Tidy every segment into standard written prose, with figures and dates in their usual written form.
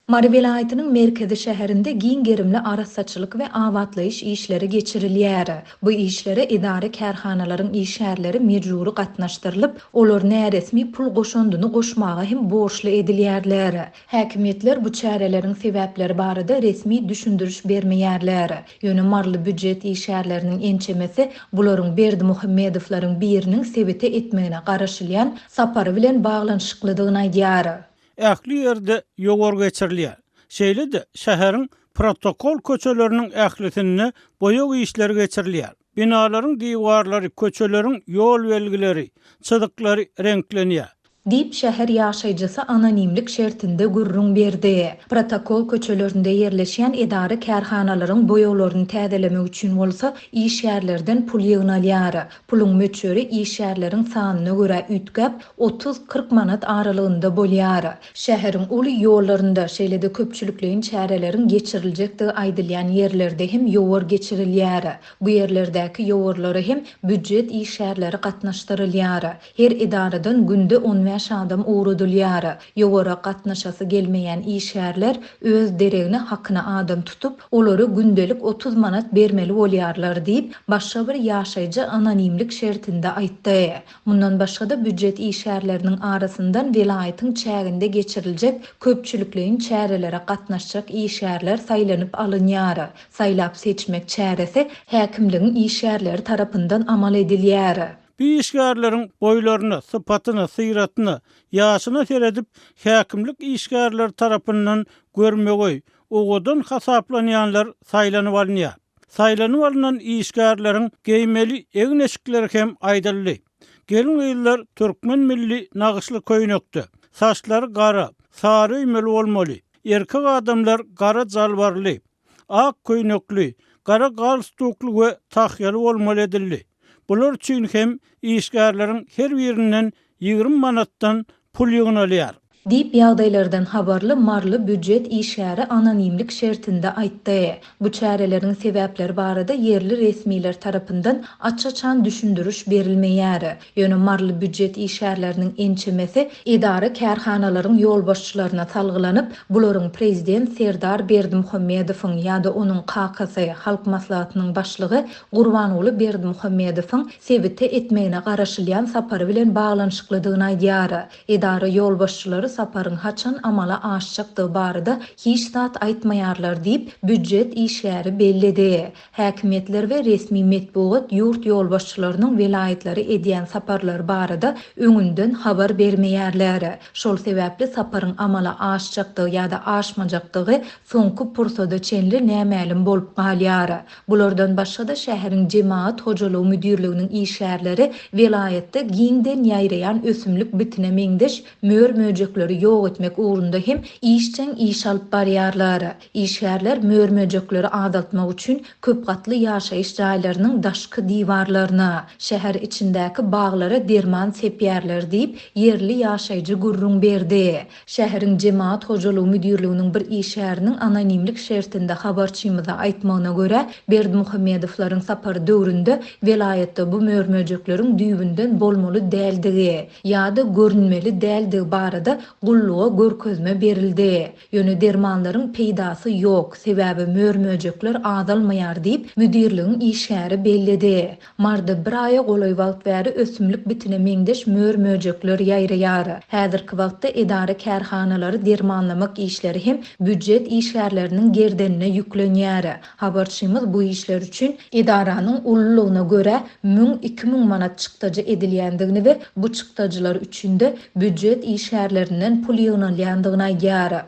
Mary welaýatynyň merkezi şäherinde giň gerimli arassaçylyk we abatlaýyş işleri geçirilýär. Bu işlere edara-kärhanalaryň işgärleri mejbury gatnaşdyrylyp, olar näresmi pul goşandyny goşmaga hem borçly edilýärler. Häkimiýetler bu çäreleriň sebäpleri barada resmi düşündiriş bermeýärler. Ýöne maryly býujet işgärleriniň ençemesi bularyň Berdimuhamedowlaryň biriniň sebite etmegine garaşylýan sapary bilen baglanyşyklydygyny aýdýar. Ähli ýerde ýowar geçirilýär. Şeýle-de, şäheriň protokol köçeleriniň ählisinde boýag işleri geçirilýär. Binalaryň diwarlary, köçeleriň ýol belgileri, çyzyklary reňklenýär. Diýip, şäher ýaşaýjysy anonimlik şertinde gürrüň berdi. Protokol köçelerinde ýerleşýän edara-kärhanalaryň boýaglaryny täzelemek üçin bolsa, işgärlerden pul ýygnalýar. Puluň möçberi işgärleriň sanyna görä üýtgäp, otuz-kyrk manat aralygynda bolýar. Şäheriň uly ýollarynda, şeýle-de köpçülikleýin çäreleriň geçiriljekdigi aýdylýan ýerlerde hem ýowar geçirilýär. Bu ýerlerdäki ýowarlara hem býujet işgärleri gatnaşdyrylýar. Her edaradan günde on bäş adam ugradylýar. Ýowara gatnaşasy gelmeýän işgärler öz deregine hakyna adam tutup, olara gündelik 30 manat bermeli bolýarlar diýip, başga bir ýaşaýjy anonimlik şertinde aýtdy. Mundan başga-da, býujet işgärleriniň arasyndan welaýatyň çäginde geçiriljek köpçülikleýin çärelere gatnaşjak işgärler saýlanyp alynýar. Saýlap-seçmek çäresi häkimligiň işgärleri tarapyndan amal edilýär. Bu işgärleriň boýlaryna, sypatyna, syratyna, ýaşyna seredip, häkimlik işgärleri tarapyndan görmegeý, owadan hasaplanýanlar saýlanyp alynýar. Saýlanyp alnan işgärleriň geýmeli egin-eşikleri hem aýdyldy. Gelin-gyzlar türkmen milli nagyşly köýnekde, saçlary gara, sary öýmeli bolmaly. Erkek adamlar gara jalbarly, ak köýnekli, gara galstukly we tahýaly bolmaly edildi. Bular üçin hem işgärleriň her birinden 20 manatdan pul ýygnalýar. Diýip, ýagdaýlardan habarly maryly býujet işgäri anonimlik şertinde aýtdy. Bu çäreleriň sebäpleri barada ýerli resmiler tarapyndan aç-açan düşündiriş berilmeýär. Ýöne maryly býujet işgärleriniň ençemesi edara-kärhanalaryň ýolbaşçylaryna salgylanyp, bularyň prezident Serdar Berdimuhamedowyň ýa-da onuň kakasy, Halk Maslahatynyň başlygy Gurbanguly Berdimuhamedowyň sebite etmegine garaşylýan sapary bilen baglanyşyklydygyny aýdýar. Edara ýolbaşçylary saparyň haçan amala aşjakdygy barada hiç zat aýtmaýarlar diýip, býujet işgäri belledi. Häkimiýetler we resmi metbugat ýurt ýolbaşçylarynyň welaýatlara edýän saparlary barada öňünden habar bermeýärler. Şol sebäpli saparyň amala aşjakdygy ýa-da aşmajakdygy soňky pursada çenli nämälim bolup galýar. Bulardan başga-da şäheriň jemagat hojalygy müdirliginiň işgärleri welaýatda giňden ýaýraýan ösümlik bitine meňzeş mör-möjekleri ýok etmek ugrunda hem işjeň iş alyp barýarlar. Işgärler mör-möjekleri azaltmak üçin köpgatly ýaşaýyş jaýlarynyň daşky diwarlaryna, şäher içindäki baglara derman sepýärler diýip, ýerli ýaşaýjy gürrüň berdi. Şäheriň Jemagat hojalygy müdirliginiň bir işgäriniň anonimlik şertinde habarçymyza aýtmagyna görä, Berdimuhamedowlaryň sapary döwründe welaýatda bu mör-möjekleriň düýbünden bolmaly däldigi ýa-da görünmeli däldigi barada gulluga görkezme berildi. Ýöne dermanlaryň peýdasy ýok, sebäbi mör-möjekler azalmaýar diýip, müdirligiň işgäri belledi. Marda bir aýa golaý wagt bäri ösümlik bitine meňzeş mör-möjekler ýaýraýar. Häzirki wagtda edara-kärhanalary dermanlamak işleri hem býujet işgärleriniň gerdenine ýüklenýär. Habarçymyz bu işler üçin edaranyň ululygyna görä müň-iki müň manat çykdajy edilýändigini we bu çykdajylar üçin-de býujet işgärlerinden pul ýygnalýandygyny aýdýar.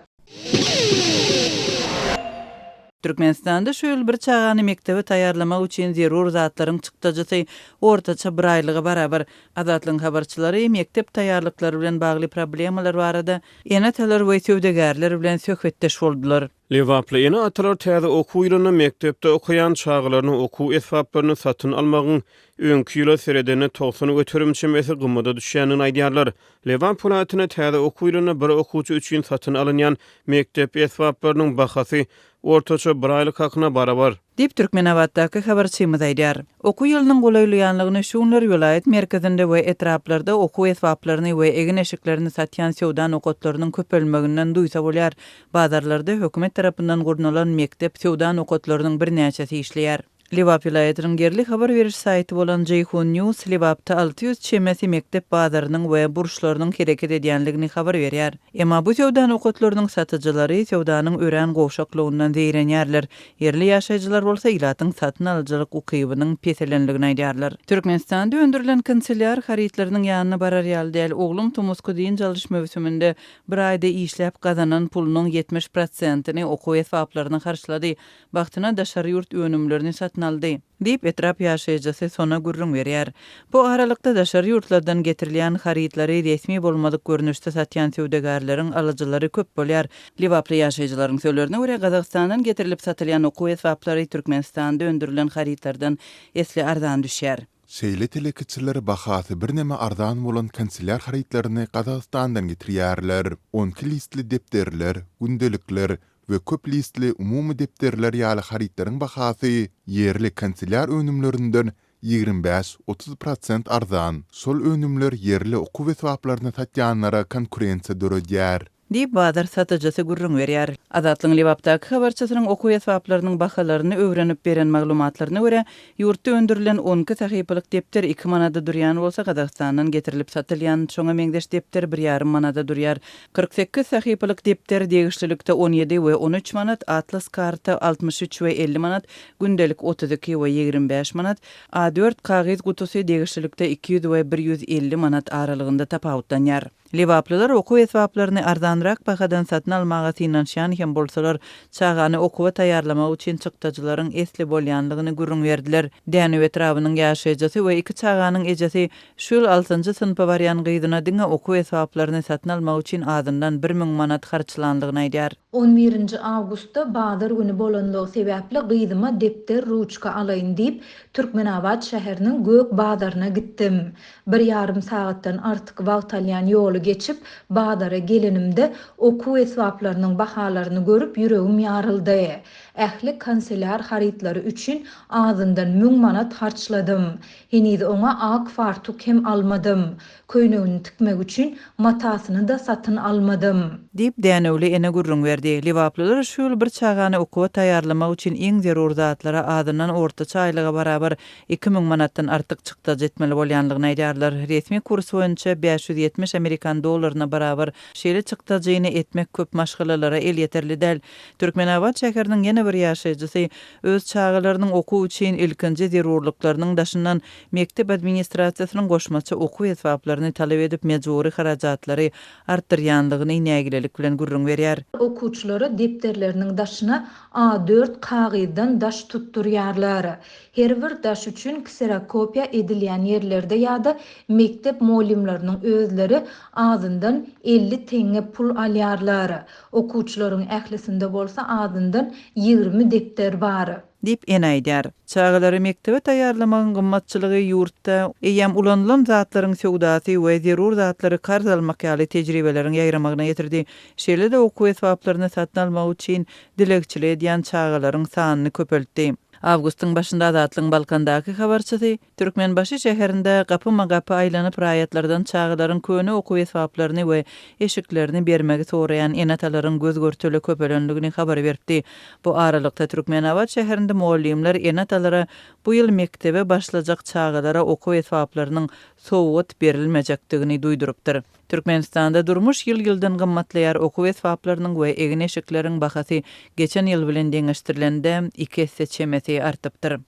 Türkmenistanda şu ýyl bir çagany mekdebe taýýarlamak üçin zerur zatlaryň çykdajysy ortaça bir aýlyga barabar. Azatlygyň habarçylary mekdep taýýarlyklary bilen bagly problemalar barada ene-atalar we söwdagärler bilen söhbetdeş boldular. Lebaply ene-atalar täze okuw ýylynda mekdepde okaýan çagalaryna okuw esbaplaryny satyn almagyň öňki ýyla seredende 90% çemesi gymmada düşýändigini aýdýarlar. Lebap welaýatynda täze okuw ýylynda bir okuwçy üçin satyn alynýan mekdep esbaplarynyň bahasy ortaça bir aýlyk hakyna barabar. Diýip, Türkmenabatdaky habarçymyz aýdýar. Okuw ýylynyň golaýlaýanlygyny şu günler welaýat merkezinde we etraplarda okuw esbaplaryny we egin-eşiklerini satýan söwda nokatlarynyň köpelmeginden duýsa bolýar. Bazarlarda hökümet tarapyndan gurnalan mekdep söwda nokatlarynyň birnäçesi işleýär. Lebap welaýatynyň ýerli habar beriş saýty bolan Jeýhun News Lebapda 600 çemesi mekdep bazarynyň we burçlarynyň hereket edýänligini habar berýär. Emma bu söwda nokatlarynyň satyjylary söwdanyň örän gowşaklygyndan zeýrenýärler. Ýerli ýaşaýjylar bolsa ilatyň satyn alyjylyk ukybynyň peselenligini aýdýarlar. Türkmenistanda öndürilen kanselýar harytlarynyň ýanyna barar ýaly däl. Oglum tomusky dynç alyş möwsüminde bir aýda işläp gazanan pulunyň 70 prosentini okuw esbaplaryna harçlady. Bagtyna daşary ýurt önümlerini satyn aldy. Diýip, etrap ýaşaýjysy Sona gürrüň berýär. Bu aralykda, daşary ýurtlardan getirilýän harytlary resmi bolmadyk görnüşde satýan söwdagärleriň alyjylary köp bolýar. Lebaply ýaşaýjylaryň sözlerine görä, Gazagystandan getirilip satylýan okuw esbaplary Türkmenistanda öndürilen harytlardan esli arzan düşýär. Şeýle telekeçiler bahasy birneme arzan bolan kanselýar harytlaryny Gazagystandan getirýärler. On iki listli depderler, gündelikler we köp listli umumy depderler ýaly harytlaryň bahasy ýerli kanselýar önümlerinden 25, 30 prosent arzan. Şol önümler ýerli okuw esbaplaryny satýanlara konkurensiýa döredýär. Diýip, bazar satyjysy gürrüň berýär. Azatlygyň Lebapdaky habarçysynyň okuw esbaplarynyň bahalaryny öwrenip beren maglumatlaryna görä, ýurtda öndürilen on iki sahypalyk depder iki manada durýan bolsa, Gazagystandan getirilip satylýan şoňa meňzeş depder bir ýarym manada durýar. 48 sahypalyk depder degişlilikde on ýedi we 13 manat, atlas karta 63 we 50 manat, gündelik 32 we 25 manat, A dört kagyz gutusy degişlilikde 200 we 150 manat aralygynda tapawutlanýar. Lebaplylar okuw esbaplaryny arzanrak bahadan satyn almaga synanyşýan hem bolsalar, çagany okuwa taýýarlamak üçin çykdajylaryň esli bolýanlygyny gürrüň berdiler. Dänew etrabynyň ýaşaýjysy we iki çaganyň ejesi şu ýyl altynjy synpa barýan gyzyna diňe okuw esbaplaryny satyn almak üçin azyndan 1000 manat harçlanlygyny aýdýar. On birinji awgustda bazar güni bolanlygy sebäpli gyzyma depder, ruçka alaýyn diýip, Türkmenabat şäheriniň Gök bazaryna gitdim. Bir ýarym sagatdan artyk wagt alýan ýoly geçip, bazara gelenimde, okuw esbaplarynyň bahalaryny görüp ýüregim ýaryldy. Ähli kanselýar harytlary üçin azyndan müň manat harçladym. Heniz oňa ak fartuk hem almadym. Köýnegini tikmek üçin matasyny-da satyn almadym. Diýip, dänewli ene gürrüň berdi. Lebaplylar şu ýyl bir çagany okuwa taýýarlamak üçin iň zerur zatlara azyndan ortaça aýlyga barabar 2000 manatdan artyk çykdajy etmeli bolýanlygyny aýdýarlar. Resmi kurs boýunça 570 amerikan dollaryna barabar şeýle çykdajyny etmek köp maşgalalara elýeterli däl. Türkmenabat şäheriniň ýene bir ýaşaýjysy öz çagalarynyň okuw üçin ilkinji zerurlyklarynyň daşyndan mekdep administrasiýasynyň goşmaça okuw esbaplaryny talap edip mejbury harajatlary artdyrýanlygyny nägilelik bilen gürrüň berýär. Okuwçylara depderleriniň daşyna A dört kagyzdan daş tutdurýarlar. Her bir daş üçin kserokopiýa edilýän ýerlerde ýa-da mekdep mugallymlarynyň özleri azyndan 50 teňňe pul alýarlar. Okuwçylaryň ählisinde bolsa azyndan 20 depder bar. Diýip, ene aýdýar. Çagalary mekdebe taýýarlamagyň gymmatçylygy ýurtda eýýäm ulanylan zatlaryň söwdasy we zerur zatlary karz almak ýaly tejribeleriň ýaýramagyna getirdi. Şeýle-de okuw esbaplaryny satyn almak üçin dilegçilik edýän çagalaryň sanyny köpeltdi. Awgustyň başynda Azatlygyň Balkandaky habarçysy Türkmenbaşy şäherinde gapyma-gapy aýlanyp raýatlardan çagalaryň köne okuw esbaplaryny we eşiklerini bermegi soraýan ene-atalaryň göz-görtele köpelendigini habar beripdi. Bu aralykda Türkmenabat şäherinde mugallymlar ene-atalara bu ýyl mekdebe başlajak çagalara okuw esbaplarynyň sowgat berilmejekdigini duýdurypdyr. Türkmenistanda durmuş ýyl-ýyldan gymmatlaýar, okuw esbaplarynyň we egin-eşikleriň bahasy geçen ýyl bilen deňeşdirilende iki esse çemesi artypdyr.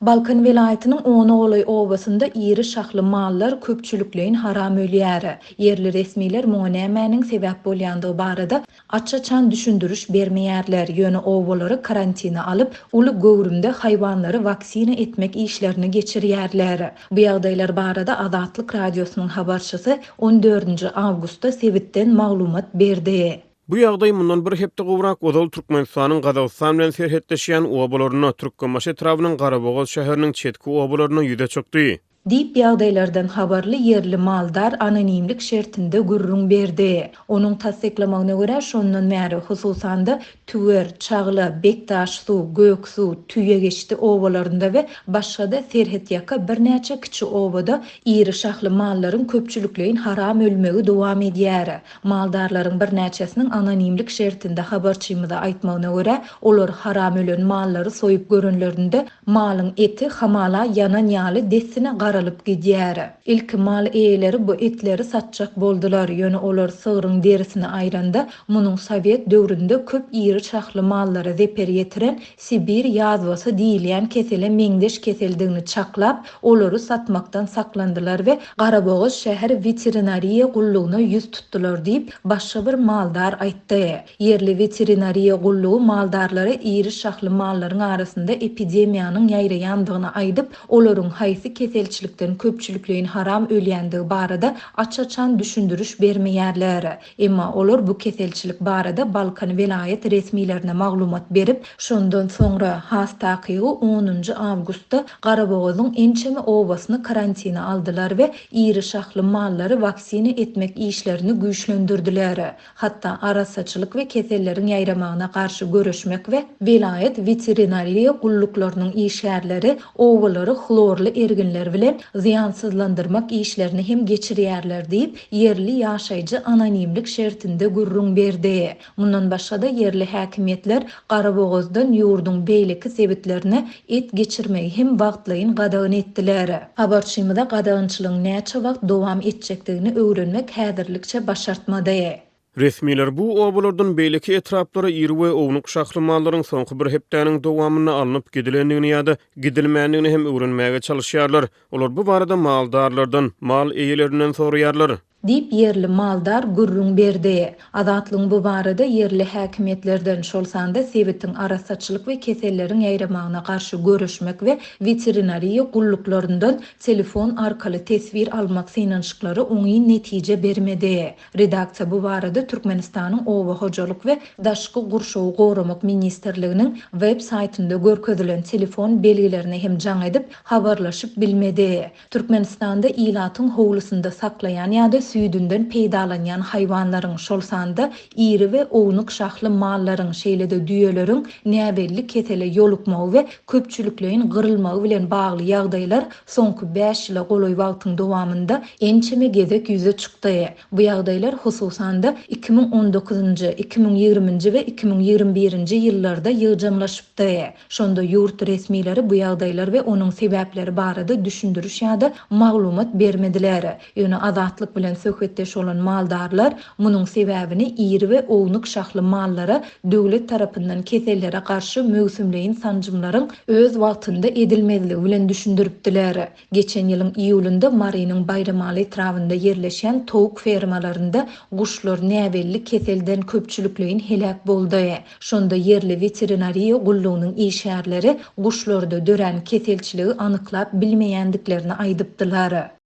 Balkan welaýatynyň ona golaý obasynda iri şahly mallar köpçülikleýin haram ölýär. Ýerli resmiler muňa nämäniň sebäp bolýandygy barada aç-açan düşündiriş bermeýärler, ýöne obalary karantina alyp, uly göwrümde haýwanlary waksina etmek işlerini geçirýärler. Bu ýagdaýlar barada Azatlyk Radiosynyň habarçysy on dördünji awgustda sebitden maglumat berdi. Bu ýagdaý mundan bir hepde gowrak ozal Türkmenistanyň Gazagystan bilen serhetleşýän obalarynda, Türkmenbaşy etrabynyň Garabogaz şäheriniň çetki obalarynda ýüze çykdy. Diýip, ýagdaýlardan habarly ýerli maldar anonimlik şertinde gürrüň berdi. Onuň tassyklamagyna görä, şondan bäri, hususan-da, Tüwer, Çagla, Bekdaşsuw, Göksuw, Tüýegeçdi obalarynda we başga-da serhetýaka birnäçe kiçi obada iri şahly mallaryň köpçülikleýin haram ölmegi dowam edýär. Maldarlaryň birnäçesiniň anonimlik şertinde habarçymyza aýtmagyna görä, olar haram ölen mallary soýup görenlerinde, malyň eti hamala ýanan ýaly dessine garalyp gidýär. Ilki mal eýeleri bu etleri satjak boldular, ýöne olar sygryň derisini aýranda, munuň sowet döwründe köp iri şahly mallara zeper ýetiren Sibir ýazwasy diýilýän kesele meňzeş keseldigini çaklap, olary satmakdan saklandylar we Garabogaz şäher weterinariýa gullugyna ýüz tutdular diýip, başga bir maldar aýtdy. Ýerli weterinariýa gullugy maldarlara iri şahly mallaryň arasynda epidemiýanyň ýaýraýandygyny aýdyp, olaryň haýsy keselçilikden köpçülikleýin haram ölýändigi barada aç-açan düşündiriş bermeýärler. Emma olar bu keselçilik barada Balkan welaýat resmilerine maglumat berip, şondan soňra, has takygy onunjy awgustda Garabogazyň ençeme obasyny karantine aldylar we iri şahly mallary waksina etmek işlerini güýçlendirdiler. Hatda arassaçylyk we keselleriň ýaýramagyna garşy göreşmek we welaýat weterinariýa gulluklarynyň işgärleri obalary hlorly erginler bilen zyýansyzlandyrmak işlerini hem geçirýärler diýip, ýerli ýaşaýjy anonimlik şertinde gürrüň berdi. Mundan başga-da, ýerli häkimiýetler Garabogazdan ýurduň beýleki sebitlerine et geçirmegi hem wagtlaýyn gadagan etdiler. Habarçymyza gadagançylygyň näçe wagt dowam etjekdigini öwrenmek häzirlikçe başartmady. Resmiler bu obalardan beýleki etraplara iri we ownuk şahly mallaryň soňky bir hepdäniň dowamynda alnyp gidilendigini ýa-da gidilmändigini hem öwrenmäge çalyşýarlar. Olar bu barada maldarlardan, mal eýelerinden soraýarlar. Diýip, ýerli maldar gürrüň berdi. Azatlygyň bu barada ýerli häkimiýetlerden, şol sanda sebitiň arassaçylyk we keselleriň ýaýramagyna garşy göreşmek we weterinariýa gulluklaryndan telefon arkaly teswir almak synanyşyklary oňyn netije bermedi. Redaksiýa bu barada Türkmenistanyň Oba hojalyk we daşky gurşawy goramak ministrliginiň web saýtynda görkezilen telefon belgilerine hem jaň edip, habarlaşyp bilmedi. Türkmenistanda ilatyň howlusynda saklaýan ýa-da süýdünden peýdalanýan haýwanlaryň, şol sanda iri we ownuk şahly mallaryň, şeýle-de düýeleriň näbelli kesele ýolukmagy we köpçülikleýin gyrylmagy bilen bagly ýagdaýlar soňky bäş ýyla golaý wagtyň dowamynda ençeme gezek ýüze çykdy. Bu ýagdaýlar, hususan-da, 2019-njy, 2020-nji we 2021-nji ýyllarda ýygjamlaşypdy. Şonda ýurt resmileri bu ýagdaýlar we onuň sebäpleri barada düşündiriş ýa-da maglumat bermediler. Ýöne Azatlyk bilen söhbetdeş bolan maldarlar munuň sebäbini iri we ownuk şahly mallara döwlet tarapyndan kesellere garşy möwsümleýin sanjymlaryň öz wagtynda edilmezligi bilen düşündiripdiler. Geçen ýylyň iýulynda Marynyň Baýramaly etrabynda ýerleşýän towuk fermalarynda guşlar näbelli keselden köpçülikleýin heläk boldy. Şonda ýerli weterinariýa gullugynyň işgärleri guşlarda dörän keselçiligi anyklap bilmeýändiklerini aýdypdylar.